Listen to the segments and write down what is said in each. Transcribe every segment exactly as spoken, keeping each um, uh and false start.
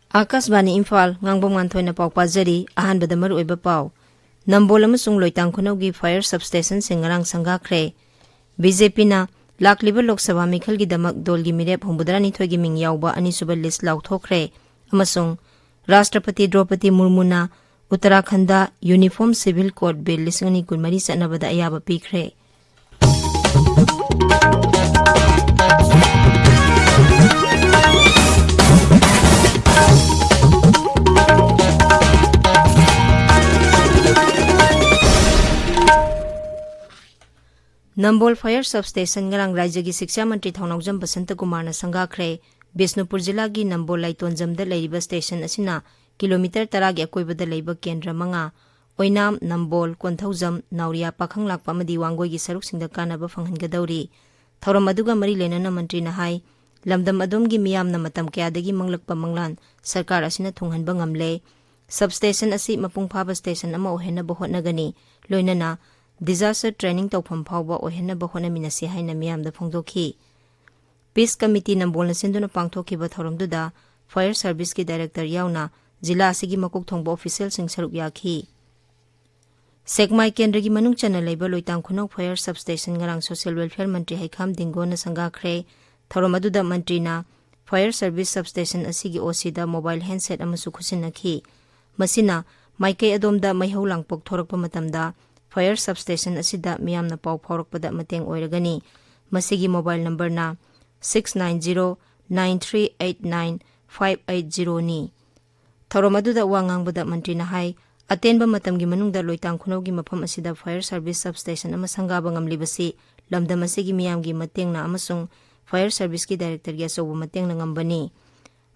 ꯑꯥꯀꯥꯁꯕꯥꯅꯤ ꯏꯝꯐꯥꯜ, ꯉꯥꯡꯕꯝ ꯉꯥꯟꯊꯣꯏꯅ ꯄꯥꯎ ꯄꯥꯖꯔꯤ꯫ ꯑꯍꯥꯟꯕꯗ ꯃꯔꯨꯑꯣꯏꯕ ꯄꯥꯎ꯫ ꯅꯝꯕꯣꯜ ꯑꯃꯁꯨꯡ ꯂꯣꯏꯇꯥꯡ ꯈꯨꯅꯧꯒꯤ fire substationꯁꯤꯡ ꯉꯔꯥꯡ ꯁꯪꯒꯥꯈ꯭ꯔꯦ꯫ ꯕꯤ ꯖꯦ ꯄꯤꯅ ꯂꯥꯛꯂꯤꯕ ꯂꯣꯛ ꯁꯚꯥ ꯃꯤꯈꯜꯒꯤꯗꯃꯛ ꯗꯣꯜꯒꯤ ꯃꯤꯔꯦꯞ ꯍꯨꯝꯐꯨꯇꯔꯥꯅꯤꯊꯣꯏꯒꯤ ꯃꯤꯡ ꯌꯥꯎꯕ ꯑꯅꯤꯁꯨꯕ list ꯂꯥꯎꯊꯣꯛꯈ꯭ꯔꯦ ꯑꯃꯁꯨꯡ ꯔꯥꯁꯇ꯭ꯔꯄꯇꯤ ꯗ꯭ꯔꯧꯄꯗꯤ ꯃꯨꯔꯃꯨꯅ ꯎꯠꯇꯔꯥꯈꯟꯗ Uniform Civil Code Bill ꯂꯤꯁꯤꯡ ꯑꯅꯤ ꯀꯨꯟꯃꯔꯤ ꯆꯠꯅꯕꯗ ꯑꯌꯥꯕ ꯄꯤꯈ꯭ꯔꯦ꯫ ꯅꯝꯕꯣꯜ fire substation ꯉꯔꯥꯡ ꯔꯥꯖ꯭ꯌꯒꯤ ꯁꯤꯛꯁꯥ ꯃꯟꯇ꯭ꯔꯤ ꯊꯧꯅꯥꯎꯖꯝ ꯕꯁꯟꯇ ꯀꯨꯃꯥꯔꯅ ꯁꯪꯒꯥꯈ꯭ꯔꯦ꯫ ꯕꯤꯁꯅꯨꯄꯨꯔ ꯖꯤꯂꯥꯒꯤ ꯅꯝꯕꯣꯜ ꯂꯥꯏꯇꯣꯟꯖꯝꯗ ꯂꯩꯔꯤꯕ station ꯑꯁꯤꯅ kilometre ꯇꯔꯥꯒꯤ ꯑꯀꯣꯏꯕꯗ ꯂꯩꯕ ꯀꯦꯟꯗ꯭ꯔ ꯃꯉꯥ, ꯑꯣꯏꯅꯥꯝ, ꯅꯝꯕꯣꯜ, ꯀꯣꯟꯊꯧꯖꯝ, ꯅꯥꯎꯔꯤꯌꯥ, ꯄꯥꯈꯪꯂꯥꯛꯄ ꯑꯃꯗꯤ ꯋꯥꯡꯒꯣꯏꯒꯤ ꯁꯔꯨꯛꯁꯤꯡꯗ ꯀꯥꯟꯅꯕ ꯐꯪꯍꯟꯒꯗꯧꯔꯤ꯫ ꯊꯧꯔꯝ ꯑꯗꯨꯒ ꯃꯔꯤ ꯂꯩꯅꯅ ꯃꯟꯇ꯭ꯔꯤꯅ ꯍꯥꯏ, ꯂꯝꯗꯝ ꯑꯗꯣꯝꯒꯤ ꯃꯤꯌꯥꯝꯅ ꯃꯇꯝ ꯀꯌꯥꯗꯒꯤ ꯃꯪꯂꯛꯄ ꯃꯪꯂꯥꯟ ꯁꯔꯀꯥꯔ ꯑꯁꯤꯅ ꯊꯨꯡꯍꯟꯕ ꯉꯝꯂꯦ꯫ Substation ꯑꯁꯤ ꯃꯄꯨꯡ ꯐꯥꯕ station ꯑꯃ ꯑꯣꯏꯍꯟꯅꯕ ꯍꯣꯠꯅꯒꯅꯤ, ꯂꯣꯏꯅꯅ disaster training ꯇꯧꯐꯝ ꯐꯥꯎꯕ ꯑꯣꯏꯍꯟꯅꯕ ꯍꯣꯠꯅꯃꯤꯟꯅꯁꯤ ꯍꯥꯏꯅ ꯃꯤꯌꯥꯝꯗ ꯐꯣꯡꯗꯣꯛꯈꯤ꯫ Peace Committee ꯅꯝꯕꯣꯜꯅ ꯁꯤꯟꯗꯨꯅ ꯄꯥꯡꯊꯣꯛꯈꯤꯕ ꯊꯧꯔꯝꯗꯨꯗ fire serviceꯀꯤ director ꯌꯥꯎꯅ ꯖꯤꯂꯥ ꯑꯁꯤꯒꯤ ꯃꯀꯣꯛ ꯊꯣꯡꯕ officialꯁꯤꯡ ꯁꯔꯨꯛ ꯌꯥꯈꯤ꯫ ꯁꯦꯛꯃꯥꯏ ꯀꯦꯟꯗ꯭ꯔꯒꯤ ꯃꯅꯨꯡ ꯆꯟꯅ ꯂꯩꯕ ꯂꯣꯏꯇꯥꯡ ꯈꯨꯅꯧ fire substation ꯉꯔꯥꯡ social welfare ꯃꯟꯇ꯭ꯔꯤ ꯍꯩꯈꯥꯝ ꯗꯤꯡꯒꯣꯅ ꯁꯪꯒꯥꯈ꯭ꯔꯦ꯫ ꯊꯧꯔꯝ ꯑꯗꯨꯗ ꯃꯟꯇ꯭ꯔꯤꯅ fire service substation ꯑꯁꯤꯒꯤ OCꯗ mobile handset ꯑꯃꯁꯨ ꯈꯨꯠꯁꯤꯟꯅꯈꯤ꯫ ꯃꯁꯤꯅ ꯃꯥꯏꯀꯩ ꯑꯗꯣꯝꯗ ꯃꯩꯍꯧ ꯂꯥꯡꯄꯣꯛ ꯊꯣꯔꯛꯄ ꯃꯇꯝꯗ fire substation ꯑꯁꯤꯗ ꯃꯤꯌꯥꯝꯅ ꯄꯥꯎ ꯐꯥꯎꯔꯛꯄꯗ ꯃꯇꯦꯡ ꯑꯣꯏꯔꯒꯅꯤ꯫ ꯃꯁꯤꯒꯤ mobile numberꯅ six nine zero nine three eight nine five eight zeroꯅꯤ꯫ ꯊꯧꯔꯝ ꯑꯗꯨꯗ ꯋꯥ ꯉꯥꯡꯕꯗ ꯃꯟꯇ꯭ꯔꯤꯅ ꯍꯥꯏ, ꯑꯇꯦꯟꯕ ꯃꯇꯝꯒꯤ ꯃꯅꯨꯡꯗ ꯂꯣꯏꯇꯥꯡ ꯈꯨꯅꯧꯒꯤ ꯃꯐꯝ ꯑꯁꯤꯗ fire service substation ꯑꯃ ꯁꯪꯒꯥꯕ ꯉꯝꯂꯤꯕꯁꯤ ꯂꯝꯗꯝ ꯑꯁꯤꯒꯤ ꯃꯤꯌꯥꯝꯒꯤ ꯃꯇꯦꯡꯅ ꯑꯃꯁꯨꯡ fire serviceꯀꯤ directorꯒꯤ ꯑꯆꯧꯕ ꯃꯇꯦꯡꯅ ꯉꯝꯕꯅꯤ꯫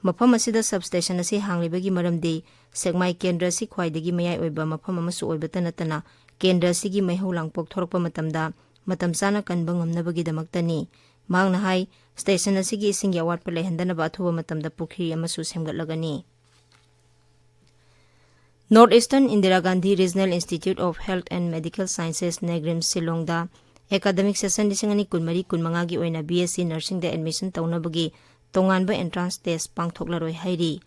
ꯃꯐꯝ ꯑꯁꯤꯗ substation ꯑꯁꯤ ꯍꯥꯡꯂꯤꯕꯒꯤ ꯃꯔꯝꯗꯤ ꯁꯦꯛꯃꯥꯏ ꯀꯦꯟꯗ꯭ꯔ ꯑꯁꯤ ꯈ꯭ꯋꯥꯏꯗꯒꯤ ꯃꯌꯥꯏ ꯑꯣꯏꯕ ꯃꯐꯝ ꯑꯃꯁꯨ ꯑꯣꯏꯕꯇ ꯅꯠꯇꯅ ꯀꯦꯟꯗ꯭ꯔ ꯑꯁꯤꯒꯤ ꯃꯩꯍꯧ ꯂꯥꯡꯄꯣꯛ ꯊꯣꯔꯛꯄ ꯃꯇꯝꯗ ꯃꯇꯝ ꯆꯥꯅ ꯀꯟꯕ ꯉꯝꯅꯕꯒꯤꯗꯃꯛꯇꯅꯤ꯫ ꯃꯍꯥꯛꯅ ꯍꯥꯏ, station ꯑꯁꯤꯒꯤ ꯏꯁꯤꯡꯒꯤ ꯑꯋꯥꯠꯄ ꯂꯩꯍꯟꯗꯅꯕ ꯑꯊꯨꯕ ꯃꯇꯝꯗ ꯄꯨꯈ꯭ꯔꯤ ꯑꯃꯁꯨ ꯁꯦꯝꯒꯠꯂꯒꯅꯤ꯫ North Eastern Indira Gandhi Regional Institute of Health and Medical Sciences, ꯅꯦꯒ꯭ꯔꯤꯝꯁ ꯁꯤꯂꯣꯡꯗ academic session ꯂꯤꯁꯤꯡ ꯑꯅꯤ ꯀꯨꯟꯃꯔꯤ ꯀꯨꯟꯃꯉꯥꯒꯤ ꯑꯣꯏꯅ B S C nursingꯗ admission ꯇꯧꯅꯕꯒꯤ ꯇꯣꯉꯥꯟꯕ entrance test ꯄꯥꯡꯊꯣꯛꯂꯔꯣꯏ ꯍꯥꯏꯔꯤ꯫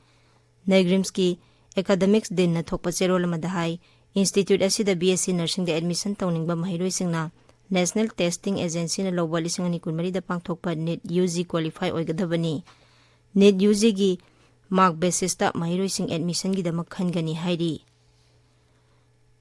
ꯅꯦꯒ꯭ꯔꯤꯝꯁꯀꯤ ꯑꯦꯀꯥꯗꯃꯤꯛꯁ ꯗꯤꯟꯅ ꯊꯣꯛꯄ ꯆꯦꯔꯣꯜ ꯑꯃꯗ ꯍꯥꯏ, ꯏꯟꯁꯇꯤꯇ꯭ꯌꯨꯠ ꯑꯁꯤꯗ ꯕꯤ ꯑꯦꯁ ꯁꯤ ꯅꯔꯁꯤꯡꯗ ꯑꯦꯗꯃꯤꯁꯟ ꯇꯧꯅꯤꯡꯕ ꯃꯍꯩꯔꯣꯏꯁꯤꯡꯅ ꯅꯦꯁꯅꯦꯜ ꯇꯦꯁꯇꯤꯡ ꯑꯦꯖꯦꯟꯁꯤꯅ ꯂꯧꯕ ꯂꯤꯁꯤꯡ ꯑꯅꯤ ꯀꯨꯟꯃꯔꯤꯗ ꯄꯥꯡꯊꯣꯛꯄ ꯅꯤꯠ ꯌꯨ ꯖꯤ ꯀ꯭ꯋꯥꯂꯤꯐꯥꯏ ꯑꯣꯏꯒꯗꯕꯅꯤ꯫ ꯅꯤꯠ ꯌꯨ ꯖꯤꯒꯤ ꯃꯥꯔꯛ ꯕꯦꯁꯤꯁꯇ ꯃꯍꯩꯔꯣꯏꯁꯤꯡ ꯑꯦꯗꯃꯤꯁꯟꯒꯤꯗꯃꯛ ꯈꯟꯒꯅꯤ ꯍꯥꯏꯔꯤ꯫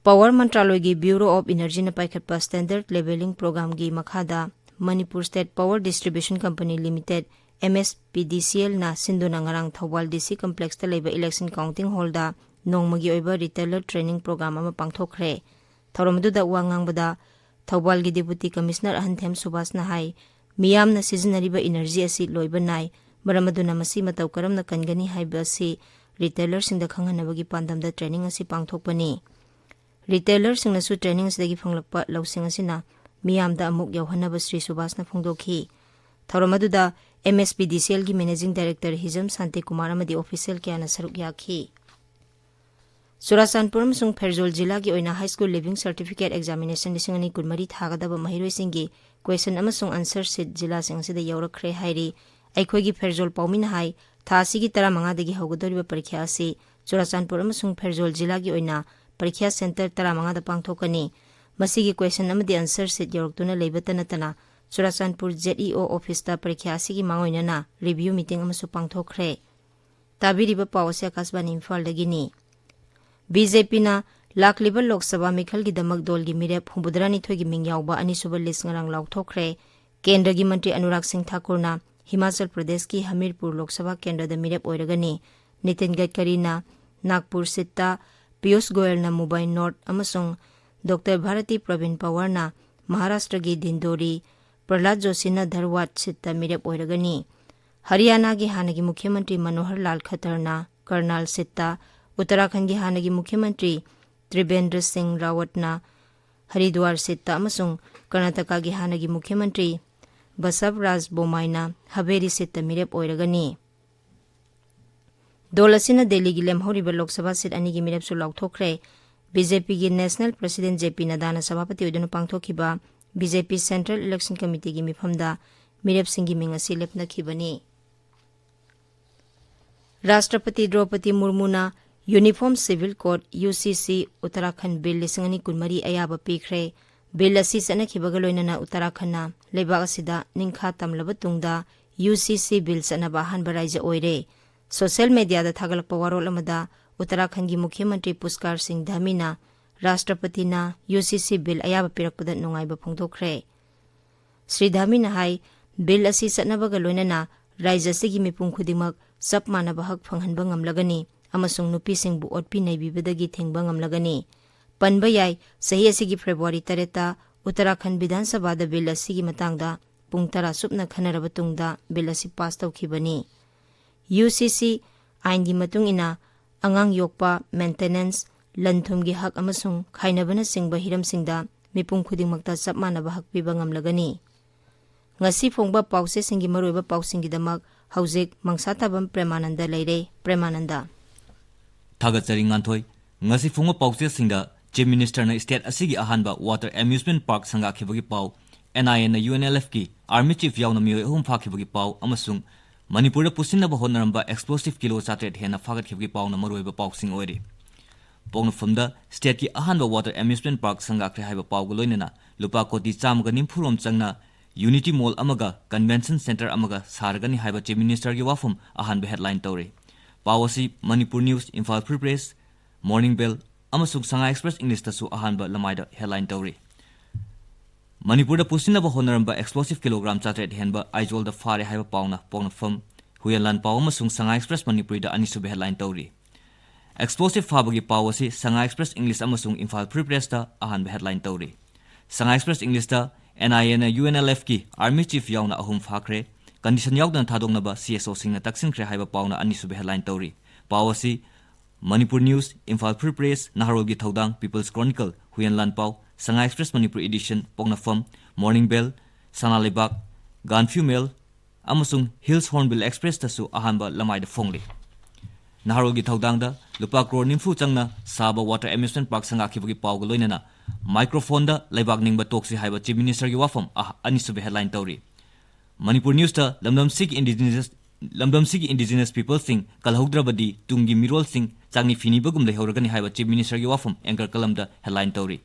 ꯄꯥꯋꯔ ꯃꯟꯇ꯭ꯔꯥꯂꯣꯏꯒꯤ ꯕ꯭ꯌꯨꯔꯣ ꯑꯣꯐ ꯏꯅꯔꯖꯤꯅ ꯄꯥꯏꯈꯠꯄ ꯁ꯭ꯇꯦꯟꯗꯔꯗ ꯂꯦꯚꯦꯂꯤꯡ ꯄ꯭ꯔꯣꯒ꯭ꯔꯥꯝꯒꯤ ꯃꯈꯥꯗ Manipur state power distribution company limited, M S P D C ꯑꯦꯜꯅ ꯁꯤꯟꯗꯨꯅ ꯉꯔꯥꯡ ꯊꯧꯕꯥꯜ ꯗꯤ ꯁꯤ ꯀꯝꯄ꯭ꯂꯦꯛꯁꯇ ꯂꯩꯕ ꯏꯂꯦꯛꯁꯟ ꯀꯥꯎꯟꯇꯤꯡ ꯍꯣꯜꯗ ꯅꯣꯡꯃꯒꯤ ꯑꯣꯏꯕ ꯔꯤꯇꯦꯂꯔ ꯇ꯭ꯔꯦꯅꯤꯡ ꯄ꯭ꯔꯣꯒ꯭ꯔꯥꯝ ꯑꯃ ꯄꯥꯡꯊꯣꯛꯈ꯭ꯔꯦ꯫ ꯊꯧꯔꯝ ꯑꯗꯨꯗ ꯋꯥ ꯉꯥꯡꯕꯗ ꯊꯧꯕꯥꯜꯒꯤ ꯗꯤꯄꯨꯇꯤ ꯀꯃꯤꯁꯅꯔ ꯑꯍꯟꯊꯦꯝ ꯁꯨꯕꯥꯁꯅ ꯍꯥꯏ, ꯃꯤꯌꯥꯝꯅ ꯁꯤꯖꯤꯟꯅꯔꯤꯕ ꯏꯅꯔꯖꯤ ꯑꯁꯤ ꯂꯣꯏꯕ ꯅꯥꯏ, ꯃꯔꯝ ꯑꯗꯨꯅ ꯃꯁꯤ ꯃꯇꯧ ꯀꯔꯝꯅ ꯀꯟꯒꯅꯤ ꯍꯥꯏꯕ ꯑꯁꯤ ꯔꯤꯇꯦꯂꯔꯁꯤꯡꯗ ꯈꯪꯍꯟꯅꯕꯒꯤ ꯄꯥꯟꯗꯝꯗ ꯇ꯭ꯔꯦꯅꯤꯡ ꯑꯁꯤ ꯄꯥꯡꯊꯣꯛꯄꯅꯤ꯫ ꯔꯤꯇꯦꯂꯔꯁꯤꯡꯅꯁꯨ ꯇ꯭ꯔꯦꯅꯤꯡ ꯑꯁꯤꯗꯒꯤ ꯐꯪꯂꯛꯄ ꯂꯧꯁꯤꯡ ꯑꯁꯤꯅ ꯃꯤꯌꯥꯝꯗ ꯑꯃꯨꯛ ꯌꯧꯍꯟꯅꯕ ꯁ꯭ꯔꯤ ꯁꯨꯕꯥꯁꯅ ꯐꯣꯡꯗꯣꯛꯈꯤ꯫ ꯊꯧꯔꯝ ꯑꯗꯨꯗ ꯑꯦꯝ ꯑꯦꯁ ꯄꯤ ꯗꯤ ꯁꯤ ꯑꯦꯜꯒꯤ ꯃꯦꯅꯦꯖꯤꯡ ꯗꯥꯏꯔꯦꯛꯇꯔ ꯍꯤꯖꯝ ꯁꯥꯟꯇꯤꯀꯨꯃꯥꯔ ꯑꯃꯗꯤ ꯑꯣꯐꯤꯁꯤꯌꯦꯜ ꯀꯌꯥꯅ ꯁꯔꯨꯛ ꯌꯥꯈꯤ꯫ ꯆꯨꯔꯥꯆꯥꯟꯄꯨꯔ ꯑꯃꯁꯨꯡ ꯐꯦꯔꯖꯣꯜ ꯖꯤꯂꯥꯒꯤ ꯑꯣꯏꯅ high school leaving certificate examination ꯂꯤꯁꯤꯡ ꯑꯅꯤ ꯀꯨꯟꯃꯔꯤ ꯊꯥꯒꯗꯕ ꯃꯍꯩꯔꯣꯏꯁꯤꯡꯒꯤ ꯀ꯭ꯋꯦꯁꯟ ꯑꯃꯁꯨꯡ ꯑꯟꯁꯔ ꯁꯤꯠ ꯖꯤꯂꯥꯁꯤꯡ ꯑꯁꯤꯗ ꯌꯧꯔꯛꯈ꯭ꯔꯦ ꯍꯥꯏꯔꯤ꯫ ꯑꯩꯈꯣꯏꯒꯤ ꯐꯦꯔꯖꯣꯜ ꯄꯥꯎꯃꯤꯅ ꯍꯥꯏ, ꯊꯥ ꯑꯁꯤꯒꯤ ꯇꯔꯥꯃꯉꯥꯗꯒꯤ ꯍꯧꯒꯗꯧꯔꯤꯕ ꯄꯔꯤꯈ꯭ꯌꯥ ꯑꯁꯤ ꯆꯨꯔꯥꯆꯥꯟꯄꯨꯔ ꯑꯃꯁꯨꯡ ꯐꯦꯔꯖꯣꯜ ꯖꯤꯂꯥꯒꯤ ꯑꯣꯏꯅ ꯄꯔꯤꯈ꯭ꯌꯥ ꯁꯦꯟꯇꯔ ꯇꯔꯥꯃꯉꯥꯗ ꯄꯥꯡꯊꯣꯛꯀꯅꯤ꯫ ꯃꯁꯤꯒꯤ ꯀ꯭ꯋꯦꯁꯟ ꯑꯃꯗꯤ ꯑꯟꯁꯔ ꯁꯤꯠ ꯌꯧꯔꯛꯇꯨꯅ ꯂꯩꯕꯇ ꯅꯠꯇꯅ ꯆꯨꯔꯥꯆꯥꯟꯄꯨꯔ ꯖꯦꯠ ꯏ ꯑꯣ ꯑꯣꯐꯤꯁꯇ ꯄꯔꯤꯈ꯭ꯌꯥ ꯑꯁꯤꯒꯤ ꯃꯥꯡꯑꯣꯏꯅꯅ ꯔꯤꯚ꯭ꯌꯨ ꯃꯤꯇꯤꯡ ꯑꯃꯁꯨ ꯄꯥꯡꯊꯣꯛꯈ꯭ꯔꯦ꯫ ꯇꯥꯕꯤꯔꯤꯕ ꯄꯥꯎ ꯑꯁꯤ ꯑꯀꯥꯁꯕꯥꯅꯤ ꯏꯝꯐꯥꯜꯗꯒꯤꯅꯤ꯫ ꯕꯤ ꯖꯦ ꯄꯤꯅ ꯂꯥꯛꯂꯤꯕ ꯂꯣꯛ ꯁꯚꯥ ꯃꯤꯈꯜꯒꯤꯗꯃꯛ ꯗꯣꯜꯒꯤ ꯃꯤꯔꯦꯞ ꯍꯨꯝꯐꯨꯇꯔꯥꯅꯤꯊꯣꯏꯒꯤ ꯃꯤꯡ ꯌꯥꯎꯕ ꯑꯅꯤꯁꯨꯕ ꯂꯤꯁ ꯉꯔꯥꯡ ꯂꯥꯎꯊꯣꯛꯈ꯭ꯔꯦ꯫ ꯀꯦꯟꯗ꯭ꯔꯒꯤ ꯃꯟꯇ꯭ꯔꯤ ꯑꯅꯨꯔꯥꯒ ꯁꯤꯡ ꯊꯥꯀꯨꯔꯅ ꯍꯤꯃꯥꯆꯜ ꯄ꯭ꯔꯗꯦꯁꯀꯤ ꯍꯃꯤꯔꯄꯨꯔ ꯂꯣꯛ ꯁꯚꯥ ꯀꯦꯟꯗ꯭ꯔꯗ ꯃꯤꯔꯦꯞ ꯑꯣꯏꯔꯒꯅꯤ꯫ ꯅꯤꯇꯤꯟ ꯒꯗꯀꯔꯤꯅ ꯅꯥꯒꯄꯨꯔ ꯁꯤꯠꯇ, ꯄꯤꯌꯨꯁ ꯒꯣꯌꯜꯅ ꯃꯨꯝꯕꯥꯏ ꯅꯣꯔꯠ ꯑꯃꯁꯨꯡ ꯗꯣꯛꯇꯔ ꯚꯥꯔꯇꯤ ꯄ꯭ꯔꯕꯤꯟ ꯄꯋꯥꯔꯅ ꯃꯍꯥꯔꯥꯁꯇ꯭ꯔꯒꯤ ꯗꯤꯟꯗꯣꯔꯤ, ꯄ꯭ꯔꯍꯂꯥꯗ ꯖꯣꯁꯤꯅ ꯙꯔꯋꯥꯗ ꯁꯤꯠꯇ ꯃꯤꯔꯦꯞ ꯑꯣꯏꯔꯒꯅꯤ꯫ ꯍꯔꯤꯌꯥꯅꯥꯒꯤ ꯍꯥꯟꯅꯒꯤ ꯃꯨꯈ꯭ꯌ ꯃꯟꯇ꯭ꯔꯤ ꯃꯅꯣꯍꯔ ꯂꯥꯜ ꯈꯠꯇꯔꯅ ꯀꯔꯅꯥꯜ ꯁꯤꯠꯇ, ꯎꯠꯇꯔꯥꯈꯟꯒꯤ ꯍꯥꯟꯅꯒꯤ ꯃꯨꯈ꯭ꯌ ꯃꯟꯇ꯭ꯔꯤ ꯇ꯭ꯔꯤꯕꯦꯟꯗ꯭ꯔ ꯁꯤꯡ ꯔꯥꯋꯠꯅ ꯍꯔꯤꯗ꯭ꯋꯥꯔ ꯁꯤꯠꯇ ꯑꯃꯁꯨꯡ ꯀꯔꯅꯥꯇꯀꯥꯒꯤ ꯍꯥꯟꯅꯒꯤ ꯃꯨꯈ꯭ꯌ ꯃꯟꯇ꯭ꯔꯤ ꯕꯁꯕꯔꯥꯖ ꯕꯣꯃꯥꯏꯅ ꯍꯕꯦꯔꯤ ꯁꯤꯠꯇ ꯃꯤꯔꯦꯞ ꯑꯣꯏꯔꯒꯅꯤ꯫ ꯗꯣꯜ ꯑꯁꯤꯅ ꯗꯦꯜꯂꯤꯒꯤ ꯂꯦꯝꯍꯧꯔꯤꯕ ꯂꯣꯛ ꯁꯚꯥ ꯁꯤꯠ ꯑꯅꯤꯒꯤ ꯃꯤꯔꯦꯞꯁꯨ ꯂꯥꯎꯊꯣꯛꯈ꯭ꯔꯦ꯫ ꯕꯤ ꯖꯦ ꯄꯤꯒꯤ ꯅꯦꯁꯅꯦꯜ ꯄ꯭ꯔꯁꯤꯗꯦꯟ ꯖꯦ ꯄꯤ ꯅꯗꯥꯅ ꯁꯚꯥꯄꯇꯤ ꯑꯣꯏꯗꯨꯅ ꯄꯥꯡꯊꯣꯛꯈꯤꯕ ꯕꯤ ꯖꯦ ꯄꯤ ꯁꯦꯟꯇ꯭ꯔꯦꯜ ꯏꯂꯦꯛꯁꯟ ꯀꯃꯤꯇꯤꯒꯤ ꯃꯤꯐꯝꯗ ꯃꯤꯔꯦꯞꯁꯤꯡꯒꯤ ꯃꯤꯡ ꯑꯁꯤ ꯂꯦꯞꯅꯈꯤꯕꯅꯤ꯫ ꯔꯥꯁꯇ꯭ꯔꯄꯇꯤ ꯗ꯭ꯔꯧꯄꯗꯤ ꯃꯨꯔꯃꯨꯅ Uniform Civil Code, ꯌꯨ ꯁꯤ ꯁꯤ, ꯎꯠꯇꯔꯥꯈꯟꯗ ꯕꯤꯜ ꯂꯤꯁꯤꯡ ꯑꯅꯤ ꯀꯨꯟꯃꯔꯤ ꯑꯌꯥꯕ ꯄꯤꯈ꯭ꯔꯦ꯫ ꯕꯤꯜ ꯑꯁꯤ ꯆꯠꯅꯈꯤꯕꯒ ꯂꯣꯏꯅꯅ ꯎꯠꯇꯔꯥꯈꯟꯗꯅ ꯂꯩꯕꯥꯛ ꯑꯁꯤꯗ ꯅꯤꯡꯈꯥ ꯇꯝꯂꯕ ꯇꯨꯡꯗ ꯌꯨ ꯁꯤ ꯁꯤ ꯕꯤꯜ ꯆꯠꯅꯕ ꯑꯍꯥꯟꯕ ꯔꯥꯏꯖ꯭ꯌ ꯑꯣꯏꯔꯦ꯫ ꯁꯣꯁꯤꯌꯦꯜ ꯃꯦꯗꯤꯌꯥꯗ ꯊꯥꯒꯠꯂꯛꯄ ꯋꯥꯔꯣꯜ ꯑꯃꯗ ꯎꯠꯇꯔꯥꯈꯟꯗꯒꯤ ꯃꯨꯈ꯭ꯌ ꯃꯟꯇ꯭ꯔꯤ ꯄꯨꯁꯀꯥꯔ ꯁꯤꯡ ꯙꯥꯃꯤꯅ ꯔꯥꯁꯇ꯭ꯔꯄꯇꯤꯅ ꯌꯨ ꯁꯤ ꯁꯤ ꯕꯤꯜ ꯑꯌꯥꯕ ꯄꯤꯔꯛꯄꯗ ꯅꯨꯡꯉꯥꯏꯕ ꯐꯣꯡꯗꯣꯛꯈ꯭ꯔꯦ꯫ ꯁ꯭ꯔꯤ ꯙꯥꯃꯤꯅ ꯍꯥꯏ, ꯕꯤꯜ ꯑꯁꯤ ꯆꯠꯅꯕꯒ ꯂꯣꯏꯅꯅ ꯔꯥꯏꯖ꯭ꯌ ꯑꯁꯤꯒꯤ ꯃꯤꯄꯨꯝ ꯈꯨꯗꯤꯡꯃꯛ ꯆꯞ ꯃꯥꯟꯅꯕ ꯍꯛ ꯐꯪꯍꯟꯕ ꯉꯝꯂꯒꯅꯤ ꯑꯃꯁꯨꯡ ꯅꯨꯄꯤꯁꯤꯡꯕꯨ ꯑꯣꯠꯄꯤ ꯅꯩꯕꯤꯕꯗꯒꯤ ꯊꯤꯡꯕ ꯉꯝꯂꯒꯅꯤ꯫ ꯄꯟꯕ ꯌꯥꯏ, ꯆꯍꯤ ꯑꯁꯤꯒꯤ ꯐꯦꯕ꯭ꯔꯨꯋꯥꯔꯤ ꯇꯔꯦꯠꯇ ꯎꯠꯇꯔꯥꯈꯟꯗ ꯕꯤꯙꯥꯟ ꯁꯚꯥꯗ ꯕꯤꯜ ꯑꯁꯤꯒꯤ ꯃꯇꯥꯡꯗ ꯄꯨꯡ ꯇꯔꯥ ꯆꯨꯞꯅ ꯈꯟꯅꯔꯕ ꯇꯨꯡꯗ ꯕꯤꯜ ꯑꯁꯤ ꯄꯥꯁ ꯇꯧꯈꯤꯕꯅꯤ꯫ ꯌꯨ ꯁꯤ ꯁꯤ ꯑꯥꯏꯟꯒꯤ ꯃꯇꯨꯡ ꯏꯟꯅ ꯑꯉꯥꯡ ꯌꯣꯛꯄ, ꯃꯦꯟꯇꯦꯅꯦꯟꯁ, ꯂꯟ-ꯊꯨꯝꯒꯤ ꯍꯛ ꯑꯃꯁꯨꯡ ꯈꯥꯏꯅꯕꯅꯆꯤꯡꯕ ꯍꯤꯔꯝꯁꯤꯡꯗ ꯃꯤꯄꯨꯝ ꯈꯨꯗꯤꯡꯃꯛꯇ ꯆꯞ ꯃꯥꯟꯅꯕ ꯍꯛ ꯄꯤꯕ ꯉꯝꯂꯒꯅꯤ꯫ ꯉꯁꯤ ꯐꯣꯡꯕ ꯄꯥꯎꯆꯦꯁꯤꯡꯒꯤ ꯃꯔꯨꯑꯣꯏꯕ ꯄꯥꯎꯁꯤꯡꯒꯤꯗꯃꯛ ꯍꯧꯖꯤꯛ ꯃꯪꯁꯥꯊꯥꯕꯝ ꯄ꯭ꯔꯦꯃꯥꯅꯟꯗ ꯂꯩꯔꯦ꯫ ꯄ꯭ꯔꯦꯃꯥꯅꯟꯗ꯫ ꯊꯥꯒꯠꯆꯔꯤ ꯉꯥꯟꯊꯣꯏ꯫ ꯉꯁꯤ ꯐꯣꯡꯕ ꯄꯥꯎꯆꯦꯁꯤꯡꯗ Chief Minister ꯅ state ꯑꯁꯤꯒꯤ ꯑꯍꯥꯟꯕ water amusement park ꯁꯪꯒꯥꯈꯤꯕꯒꯤ ꯄꯥꯎ, N I A ꯅ U N L F ꯀꯤ Army Chief ꯌꯥꯎꯅ ꯃꯤꯑꯣꯏ ꯑꯍꯨꯝ ꯐꯥꯈꯤꯕꯒꯤ ꯄꯥꯎ ꯑꯃꯁꯨꯡ ꯃꯅꯤꯄꯨꯔꯗ ꯄꯨꯁꯤꯟꯅꯕ ꯍꯣꯠꯅꯔꯝꯕ explosive ꯀꯤꯂꯣ ꯆꯥꯇ꯭ꯔꯦꯠ ꯍꯦꯟꯅ ꯐꯥꯒꯠꯈꯤꯕꯒꯤ ꯄꯥꯎꯅ ꯃꯔꯨꯑꯣꯏꯕ ꯄꯥꯎꯁꯤꯡ ꯑꯣꯏꯔꯤ꯫ ꯄꯣꯛꯅꯐꯝꯗ state ꯀꯤ ꯑꯍꯥꯟꯕ water amusement park ꯁꯪꯒꯥꯈ꯭ꯔꯦ ꯍꯥꯏꯕ ꯄꯥꯎꯒ ꯂꯣꯏꯅꯅ ꯂꯨꯄꯥ ꯀꯣꯇꯤ ꯆꯥꯝꯃꯒ ꯅꯤꯐꯨ ꯔꯣꯝ ꯆꯪꯅ Unity Mall ꯑꯃꯒ Convention Centre ꯑꯃꯒ ꯁꯥꯔꯒꯅꯤ ꯍꯥꯏꯕ Chief Minister ꯒꯤ ꯋꯥꯐꯝ ꯑꯍꯥꯟꯕ headline ꯇꯧꯔꯤ꯫ ꯄꯥꯎ ꯑꯁꯤ Manipur News, Imphal Free Press, Morning Bell ꯑꯃꯁꯨꯡ Sangai Express English ꯇꯁꯨ ꯑꯍꯥꯟꯕ ꯂꯃꯥꯏꯗ headline ꯇꯧꯔꯤ꯫ ꯃꯅꯤꯄꯨꯔꯗ ꯄꯨꯁꯤꯟꯅꯕ ꯍꯣꯠꯅꯔꯝꯕ explosive ꯀꯤꯂꯣꯒ꯭ꯔꯥꯝ ꯆꯥꯇ꯭ꯔꯦꯠ ꯍꯦꯟꯕ ꯑꯥꯏꯖꯣꯜꯗ ꯐꯥꯔꯦ ꯍꯥꯏꯕ ꯄꯥꯎꯅ ꯄꯣꯛꯅꯐꯝ, ꯍꯨꯌꯦꯟꯂꯥꯟ ꯄꯥꯎ ꯑꯃꯁꯨꯡ Sangai Express Manipuri ꯗ ꯑꯅꯤꯁꯨꯕ headline ꯇꯧꯔꯤ꯫ Explosive ꯐꯥꯕꯒꯤ ꯄꯥꯎ ꯑꯁꯤ Sangai Express English ꯑꯃꯁꯨꯡ Imphal Free Press ꯇ ꯑꯍꯥꯟꯕ headline ꯇꯧꯔꯤ꯫ Sangai Express English ꯇ N I A ꯅ U N L F ꯀꯤ Army Chief ꯌꯥꯎꯅ ꯑꯍꯨꯝ ꯐꯥꯈ꯭ꯔꯦ, condition ꯌꯥꯎꯗꯅ ꯊꯥꯗꯣꯛꯅꯕ C S O ꯁꯤꯡꯅ ꯇꯛꯁꯤꯟꯈ꯭ꯔꯦ ꯍꯥꯏꯕ ꯄꯥꯎꯅ ꯑꯅꯤꯁꯨꯕ headline ꯇꯧꯔꯤ꯫ ꯄꯥꯎ ꯑꯁꯤ Manipur News, Imphal Free Press, ꯅꯍꯥꯔꯣꯜꯒꯤ ꯊꯧꯗꯥꯡ, People's Chronicle, ꯍꯨꯌꯦꯟꯂꯥꯟ ꯄꯥꯎ, Sangai Express Manipuri Edition, ꯄꯣꯛꯅꯐꯝ, Morning Bell, ꯁꯅꯥ ꯂꯩꯕꯥꯛ, ꯒꯥꯟꯐ꯭ꯌꯨ ꯃꯦꯜ ꯑꯃꯁꯨꯡ Hills Hornbill Express ꯇꯁꯨ ꯑꯍꯥꯟꯕ ꯂꯃꯥꯏꯗ ꯐꯣꯡꯂꯤ꯫ ꯅꯍꯥꯔꯣꯜꯒꯤ ꯊꯧꯗꯥꯡꯗ ꯂꯨꯄꯥ ꯀ꯭ꯔꯣꯔ ꯅꯤꯐꯨ ꯆꯪꯅ ꯁꯥꯕ water amusement park ꯁꯪꯒꯥꯈꯤꯕꯒꯤ ꯄꯥꯎꯒ ꯂꯣꯏꯅꯅ microphone ꯗ ꯂꯩꯕꯥꯛ ꯅꯤꯡꯕ ꯇꯣꯛꯁꯤ ꯍꯥꯏꯕ Chief Minister ꯒꯤ ꯋꯥꯐꯝ ꯑꯍ-, ꯑꯅꯤꯁꯨꯕ headline ꯇꯧꯔꯤ꯫ Manipur News ꯇ ꯂꯝꯗꯝꯁꯤꯒꯤ indigenous ꯂꯝꯗꯝꯁꯤꯒꯤ indigenous peopleꯁꯤꯡ ꯀꯜꯍꯧꯗ꯭ꯔꯕꯗꯤ ꯇꯨꯡꯒꯤ ꯃꯤꯔꯣꯜꯁꯤꯡ ꯆꯥꯛꯅꯤ ꯐꯤꯅꯤꯕꯒꯨꯝ ꯂꯩꯍꯧꯔꯒꯅꯤ ꯍꯥꯏꯕ Chief Ministerꯒꯤ ꯋꯥꯐꯝ anchor columnꯗ headline ꯇꯧꯔꯤ꯫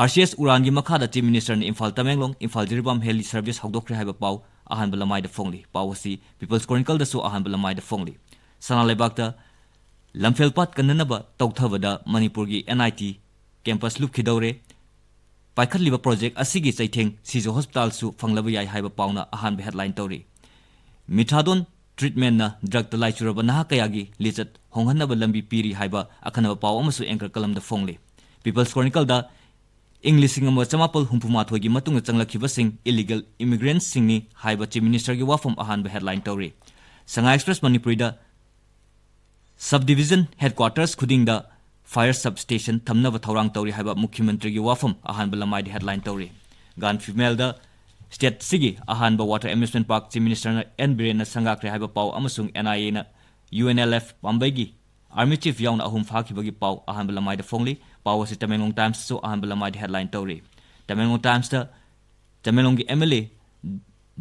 RCS ꯎꯔꯥꯟꯒꯤ ꯃꯈꯥꯗ Chief Ministerꯅ Imphal Tamenglong, Imphal Jiribam heli service ꯍꯧꯗꯣꯛꯈ꯭ꯔꯦ ꯍꯥꯏꯕ ꯄꯥꯎ ꯑꯍꯥꯟꯕ ꯂꯃꯥꯏꯗ ꯐꯣꯡꯂꯤ꯫ ꯄꯥꯎ ꯑꯁꯤ People's Chronicleꯗꯁꯨ ꯑꯍꯥꯟꯕ ꯂꯃꯥꯏꯗ ꯐꯣꯡꯂꯤ꯫ ꯁꯅꯥ ꯂꯩꯕꯥꯛꯇ ꯂꯝꯐꯦꯜ ꯄꯥꯠ ꯀꯟꯅꯅꯕ ꯇꯧꯊꯕꯗ ꯃꯅꯤꯄꯨꯔꯒꯤ NIT campus ꯂꯨꯞꯈꯤꯗꯧꯔꯦ꯫ ꯄꯥꯏꯈꯠꯂꯤꯕ project ꯑꯁꯤꯒꯤ ꯆꯩꯊꯦꯡ ꯁꯤꯖ hospitalꯁꯨ ꯐꯪꯂꯕ ꯌꯥꯏ ꯍꯥꯏꯕ ꯄꯥꯎꯅ ꯑꯍꯥꯟꯕ headline ꯇꯧꯔꯤ꯫ Methadone treatmentꯅ drugꯇ ꯂꯥꯏꯆꯨꯔꯕ ꯅꯍꯥ ꯀꯌꯥꯒꯤ ꯂꯤꯆꯠ ꯍꯣꯡꯍꯟꯅꯕ ꯂꯝꯕꯤ ꯄꯤꯔꯤ ꯍꯥꯏꯕ ꯑꯈꯟꯅꯕ ꯄꯥꯎ ꯑꯃꯁꯨ anchor columnꯗ ꯐꯣꯡꯂꯤ꯫ People's Chronicleꯗ ꯏꯪ ꯂꯤꯁꯤꯡ ꯑꯃ ꯆꯃꯥꯄꯜ ꯍꯨꯝꯐꯨ ꯃꯥꯊꯣꯏꯒꯤ ꯃꯇꯨꯡꯗ ꯆꯪꯂꯛꯈꯤꯕꯁꯤꯡ illegal immigrantꯁꯤꯡꯅꯤ ꯍꯥꯏꯕ Chief Ministerꯒꯤ ꯋꯥꯐꯝ ꯑꯍꯥꯟꯕ headline ꯇꯧꯔꯤ꯫ ꯁꯉꯥꯏ Express ꯃꯅꯤꯄꯨꯔꯤꯗ subdivision headquarters ꯈꯨꯗꯤꯡꯗ fire substation ꯊꯝꯅꯕ ꯊꯧꯔꯥꯡ ꯇꯧꯔꯤ ꯍꯥꯏꯕ ꯃꯨꯈ꯭ꯌ ꯃꯟꯇ꯭ꯔꯤꯒꯤ ꯋꯥꯐꯝ ꯑꯍꯥꯟꯕ ꯂꯃꯥꯏꯗ headline ꯇꯧꯔꯤ꯫ Gaanphiel Mailꯗ stateꯁꯤꯒꯤ ꯑꯍꯥꯟꯕ water amusement park Chief Ministerꯅ N ꯕꯤꯔꯦꯟꯅ ꯁꯪꯒꯥꯈ꯭ꯔꯦ ꯍꯥꯏꯕ ꯄꯥꯎ ꯑꯃꯁꯨꯡ NIAꯅ UNLF ꯄꯥꯝꯕꯩꯒꯤ army chief ꯌꯥꯎꯅ ꯑꯍꯨꯝ ꯐꯥꯈꯤꯕꯒꯤ ꯄꯥꯎ ꯑꯍꯥꯟꯕ ꯂꯃꯥꯏꯗ ꯐꯣꯡꯂꯤ꯫ ꯄꯥꯎ ꯑꯁꯤ ꯇꯃꯦꯡꯂꯣꯡ Timesꯇꯁꯨ ꯑꯍꯥꯟꯕ ꯂꯃꯥꯏꯗ headline ꯇꯧꯔꯤ꯫ ꯇꯃꯦꯡꯂꯣꯡ Timesꯇ ꯇꯃꯦꯡꯂꯣꯡꯒꯤ MLA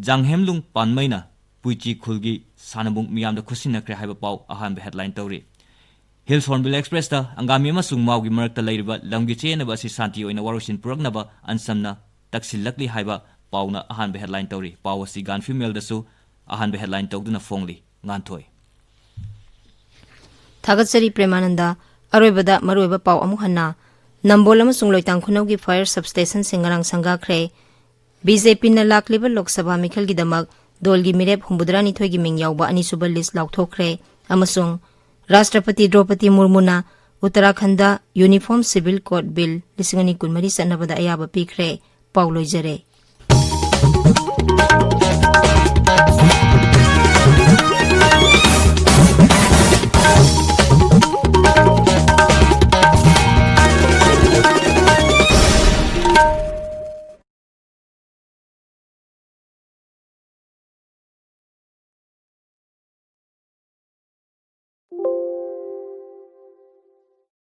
ꯖꯥꯡꯍꯦꯝꯂꯨꯡ ꯄꯥꯟꯃꯩꯅ ꯄꯨꯏꯆꯤ ꯈꯨꯜꯒꯤ ꯁꯥꯟꯅꯕꯨꯡ ꯃꯤꯌꯥꯝꯗ ꯈꯨꯠꯁꯤꯟꯅꯈ꯭ꯔꯦ ꯍꯥꯏꯕ ꯄꯥꯎ ꯑꯍꯥꯟꯕ headline ꯇꯧꯔꯤ꯫ Hills Hornbill Expressꯇ ꯑꯪꯒꯥꯃꯤ ꯑꯃꯁꯨꯡ ꯃꯥꯎꯒꯤ ꯃꯔꯛꯇ ꯂꯩꯔꯤꯕ ꯂꯝꯒꯤ ꯆꯌꯦꯠꯅꯕ ꯑꯁꯤ ꯁꯥꯟꯇꯤ ꯑꯣꯏꯅ ꯋꯥꯔꯣꯏꯁꯤꯟ ꯄꯨꯔꯛꯅꯕ ꯑꯟꯁꯝꯅ ꯇꯛꯁꯤꯜꯂꯛꯂꯤ ꯍꯥꯏꯕ ꯄꯥꯎꯅ ꯑꯍꯥꯟꯕ headline ꯇꯧꯔꯤ꯫ ꯄꯥꯎ ꯑꯁꯤ Gaanphiel Mailꯗꯁꯨ ꯑꯍꯥꯟꯕ headline ꯇꯧꯗꯨꯅ ꯐꯣꯡꯂꯤ꯫ ꯉꯥꯟꯊꯣꯏ꯫ ꯊꯥꯒꯠꯆꯔꯤ ꯄ꯭ꯔꯦꯃꯥꯅꯟꯗ꯫ ꯑꯔꯣꯏꯕꯗ ꯃꯔꯨꯑꯣꯏꯕ ꯄꯥꯎ ꯑꯃꯨꯛ ꯍꯟꯅ꯫ ꯅꯝꯕꯣꯜ ꯑꯃꯁꯨꯡ ꯂꯣꯏꯇꯥꯡ ꯈꯨꯅꯧꯒꯤ fire substationꯁꯤꯡ ꯉꯔꯥꯡ ꯁꯪꯒꯥꯈ꯭ꯔꯦ꯫ BJPꯅ ꯂꯥꯛꯂꯤꯕ ꯂꯣꯛ ꯁꯚꯥ ꯃꯤꯈꯜꯒꯤꯗꯃꯛ ꯗꯣꯜꯒꯤ ꯃꯤꯔꯦꯞ ꯍꯨꯝꯐꯨꯇꯔꯥꯅꯤꯊꯣꯏꯒꯤ ꯃꯤꯡ ꯌꯥꯎꯕ ꯑꯅꯤꯁꯨꯕ list ꯂꯥꯎꯊꯣꯛꯈ꯭ꯔꯦ ꯑꯃꯁꯨꯡ ꯔꯥꯁꯇ꯭ꯔꯄꯇꯤ ꯗ꯭ꯔꯧꯄꯗꯤ ꯃꯨꯔꯃꯨꯅ ꯎꯠꯇꯔꯥꯈꯟꯗ Uniform Civil Code Bill ꯂꯤꯁꯤꯡ ꯑꯅꯤ ꯀꯨꯟꯃꯔꯤ ꯆꯠꯅꯕꯗ ꯑꯌꯥꯕ ꯄꯤꯈ꯭ꯔꯦ꯫ ꯄꯥꯎ ꯂꯣꯏꯖꯔꯦ꯫